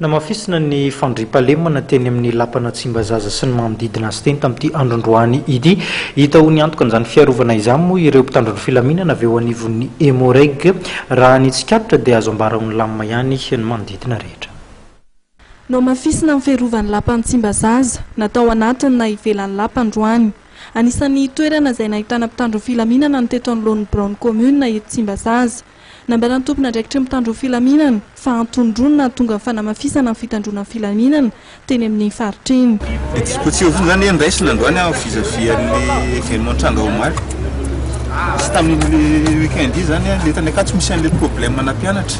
Namafisina ny fandriampahalemana teny amin'ny lapan'i Tsimbazaza sy ny manodidina azy teny tamin'ity androndroany ity. Hita ho niantoka an'izany fiarovana izany moa ireo mpitandro ny filaminana avy eo anivon'ny Emmo-Reg. Raha ny tsikaritra dia azo ambara ho nilamina ihany ny manodidina rehetra. Nohamafisina ny fiarovan'ny lapan'i Tsimbazaza, na tao anatiny na ivelan'ny lapa androany. Anisan'ny toerana izay nahitana mpitandro ny filaminana ny teto anoloan'ny biraon'ny kaominina eto Tsimbazaza. Nambaran'ny tompon'andraikitry ny mpitandro ny filaminana fa antony roa no nahatonga ny fanamafisana ny fitandroana ny filaminana teny amin'iny faritra iny. Ny dispositif fotsiny zany nraisina androany aho vis-à-vis an'le événement nitranga omaly sy tamin'iny week-end iny zany le tany Ankatso misy an'le problème ana mpianatra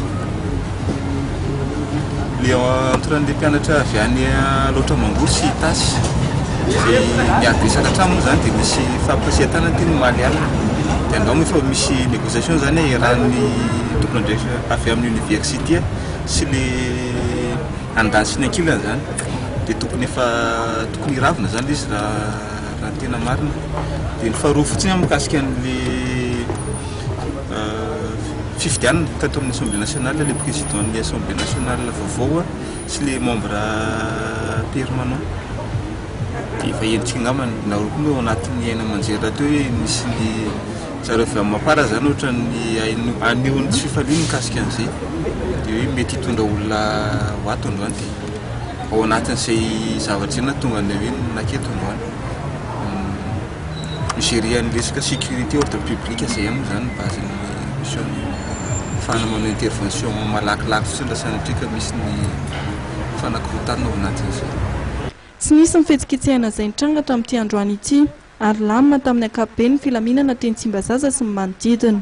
le entre an'le mpianatra avy any Alaotra Mangoro sy Itasy izay miady resaka hatrany moa zany dia misy fampikasihan-tanana teny omaly alina dia angamba efa misy négociation zany iarahan'ny tompon'andraikitra avy amin'ny université sy le andaniny sy ny ankilany zany dia tokony efa tokony hiravina zany le izy raha raha ny tena marina dia ny faharoa fotsiny mikasika an'le fifidianana tato amin'ny assemblée nationale le président ny assemblée nationale vaovao sy le membre permanent dia efa henontsika angamba nareo koa moa ao anatin'ny haino aman-jery rahateo hoe misy ny zareo avy amin'ny Mapar zany ohatran'ny haneho ny tsy fifaliany mikasika an'izay dia hoe mety hitondra olona ho ato androany dia ao anatin'izay zavatra izay no nahatonga an'ilay hoe naketo androany mi-gérer an'ny resaka sécurité ordre public izay ihany moa zany ny base-n'ny mission ahafahana manao intervention malakilaky fotsiny raha sanatria ka misy ny fanakorontanana ao anatin'izay. Tsy nisy ny fihetsiketsehana izay nitranga tamin'ity androany ity ary lamina tamin'ny ankapobeny ny filaminana teny Tsimbazaza sy ny manodidina.